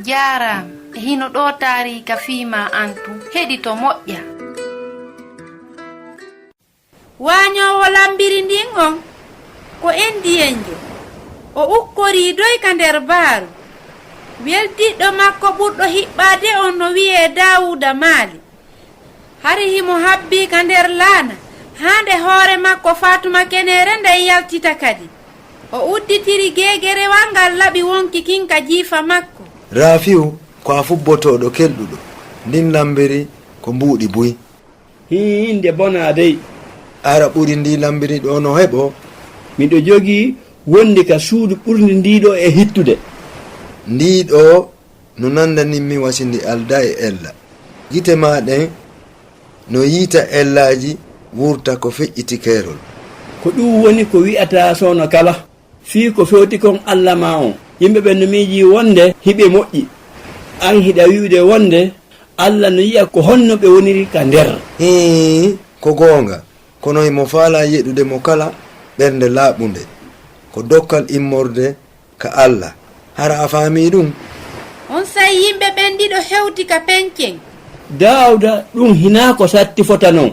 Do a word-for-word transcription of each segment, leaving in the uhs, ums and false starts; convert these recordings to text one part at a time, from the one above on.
Jaaraama. E hino ɗoo taariika fii maa an tun. Heɗito moƴƴa. Waañoowo lambiri ndin on ko Indiyenjo. O ukkorii doy ka nder baaru. Weldiɗɗo makko ɓurɗo hiɓɓaade on no wi'ee Daawuuda Maali. Hari himo habbii ka nder laana, haa nde hoore makko faatuma keneere nden yaltita kadi. O udditiri geegerewal ngal laɓi wonki kin ka jiifa makko. Raafiu, ko a fubbotooɗo kelɗuɗo. Ndin lambiri ko mbuuɗi buy. Hii, nde bonaa dey. Hara ɓuri ndii lambiri ɗoo no heɓoo? Miɗo jogii wondi ka suudu ɓurndi ndii ɗoo e hittude. Ndii ɗoo no nanndanii mi wa si ndi aldaa e ella. Gite maa ɗen no yiita ellaaji wurta ko feƴƴiti keerol. Ko ɗun woni ko wi'ataa soono kala. Fii ko fewti kon Alla maa on, yimɓe ɓen no miijii wonde hiɓe moƴƴi. An hiɗa wi'ude wonde Alla no yi'a ko honno ɓe woniri ka nder. Hii, ko goonga, kono himo faalaa yeɗude mo kala ɓernde laaɓunde. Ko dokkal immorde ka Alla. Hara a faamii ɗun? Onsay yimɓe ɓen ɗiɗo hewti ka pencen. Daawuda, ɗun hinaa ko satti fota non.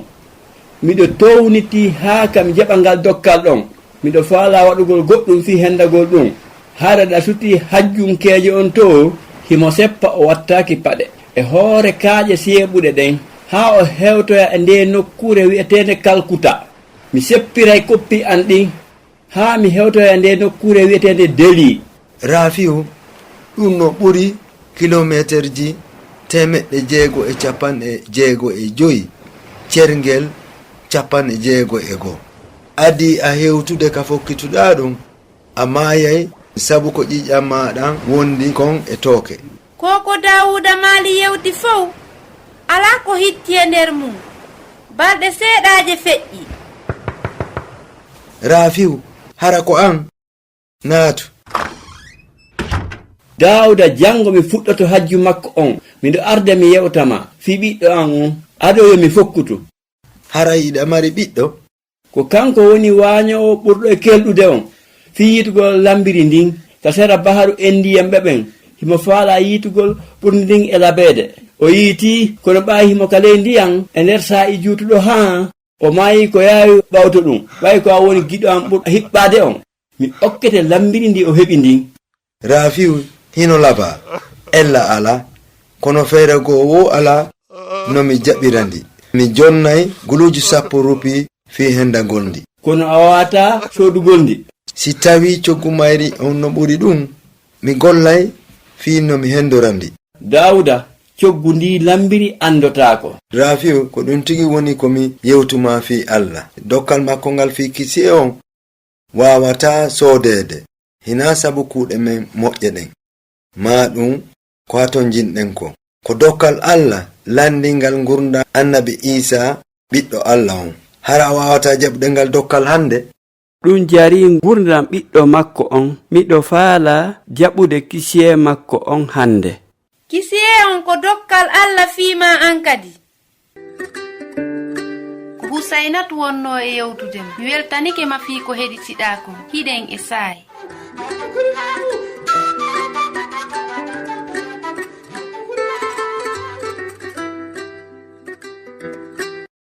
Miɗo townitii haa ka mi jaɓa ngal dokkal ɗon. Miɗo faalaa waɗugol goɗɗun fii hendagol ɗun. Hara ɗa sutii hajjunkeejo on too, himo seppa o wattaaki paɗe e hoore kaaƴe seeɓuɗe ɗen, haa o hewtoya e ndee nokkuure wi'eteende Kalkuta. Mi seppiray koppi an ɗin, haa mi hewtoya e ndee nokkuure wi'eteende Delii. Raafiu, ɗun no ɓuri kilomeeterji teemeɗɗe jeego e cappanɗe jeego e jowi, cerngel cappanɗe jeego e goo. Adii a hewtude ka fokkituɗaa ɗun, a maayay sabu ko ƴiiƴan maa ɗan wondi kon e tooke. Ko ko Daawuuda Maali yewti fow, alaa ko hitti e nder mun. Balɗe seeɗaaje feƴƴi. Raafiu, hara ko an? Naatu. Daawuda, janngo mi fuɗɗoto hajju makko on. Miɗo arda mi yewta ma fii ɓiɗɗo an on, ado yo mi fokkutu. Hara hiɗa mari ɓiɗɗo? Ko kanko woni waañoowo ɓurɗo e kelɗude on fii yiitugol lambiri ndin ka sera baharu Endiyenɓe ɓen. Himo faalaa yiitugol ɓurndi ndin e labeede. O yiitii, kono ɓaayi himo ka ley ndiyan e nder saa'i juutuɗo haa o maayi ko yaawi ɓawto ɗun. Ɓay ko a woni giɗo an ɓurɗo hiɓɓaade on, mi okkete lambiri ndi o heɓi ndin. Raafiu, hino labaa. Ella alaa. Kono feere goo woo alaa no mi jaɓira ndi. Mi jonnay guluuji sappo rupii fii hendagol ndi. Kono a waawataa soodugol ndi. Si tawii coggu mayri on no ɓuri ɗun, mi gollay fii no mi hendora ndi. Daawuda, coggu ndii lambiri anndotaako. Raafiu, ko ɗun tigi woni ko mi yewtu maa fii Alla. Dokkal makko ngal fii kisiyee on waawataa soodeede, hinaa sabu kuuɗe men moƴƴe ɗen, maa ɗun ko hatonjinɗen kon. Ko dokkal Alla lanndingal ngurndan annabi Iisaa, ɓiɗɗo Alla on. Hara a waawataa jaɓude ngal dokkal hannde? Ɗun jarii ngurndan ɓiɗɗo makko on. Miɗo faalaa jaɓude kisiyee makko on hannde. Kisiyee on ko dokkal Alla fii maa an kadi. Ko Husaynatu wonnoo e yewtude ma. Mi weltanike ma fii ko heɗitiɗaa kon. Hiɗen e saa'i.